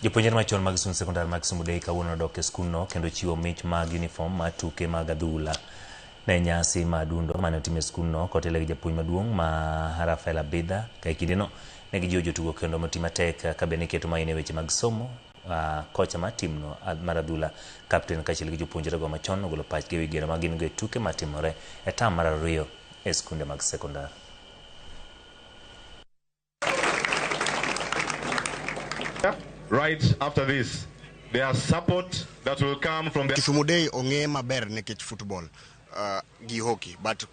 Jopuonjre machon mag skund sekondar mag Kisumu Day kawuono odok e skundno kendo chiwo mich mag uniform mar tuke mag adhula. Ne nyasi ma adundo mane otim e skundno kotelo gi japuonj maduong' ma Rafael Abidha ka e kindeno ne gijiwo jotugo kendo moti matek ka bende iketo maino e weche mag somo. Kocha mar timno mar adhula, kapten kaachiel gi jopuonjrego machon ogolo pachgi ewi geno ma gin go e tuke matimore e tam mar ariyo e skunde mag sekondar. Right after this, there are support that will come from the Kisumu Day ong'e maber nikech football gi hockey, but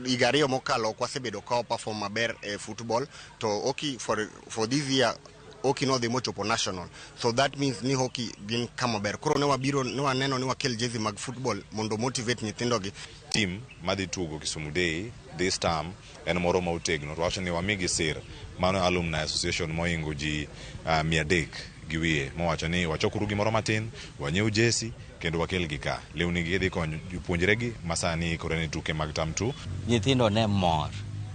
higa ariyo mokalo ok wasebedo ka perform maber e football to hockey for this year hockey nodhi mochopo national, so that means ni hockey gin kama ber. Koro ne wabiro ne waneno ni wakel jezi mag football mondo motivate nyithindogi. Team madhi tugo Kisumu Day this term en moro ma otegno to wacho ni wamigi sir. Mano alumni association mohingo ji 300 gi wiye mowacho ni wachokuru gimoro matin, wanyiew jesi kendo wakelgi ka. Lewni gi dhi konyo jopuonjregi ma sani ikore ne tuke mag term 2. Nyithindo ne mor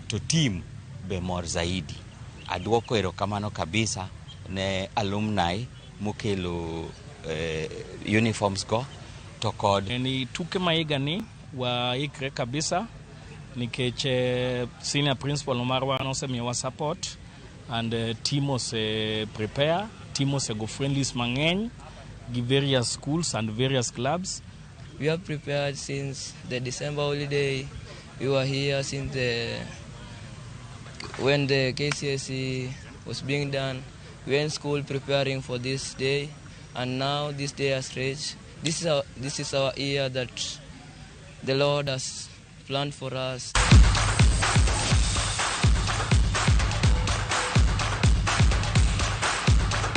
to team be mor zaidi. Aduoko erokamano kabisa ne alumni mokelo uniforms go to kod Ni tuke ma higani waikre kabisa nikech senior principal marwa nosemiyowa support and team ose prepare, team osego friendlies mang'eny gi various schools and various clubs. We have prepared since the December holiday. We were here since the when the KCSE was being done. We were in school preparing for this day, and now this day has reached. This is our year that the Lord has planned for us.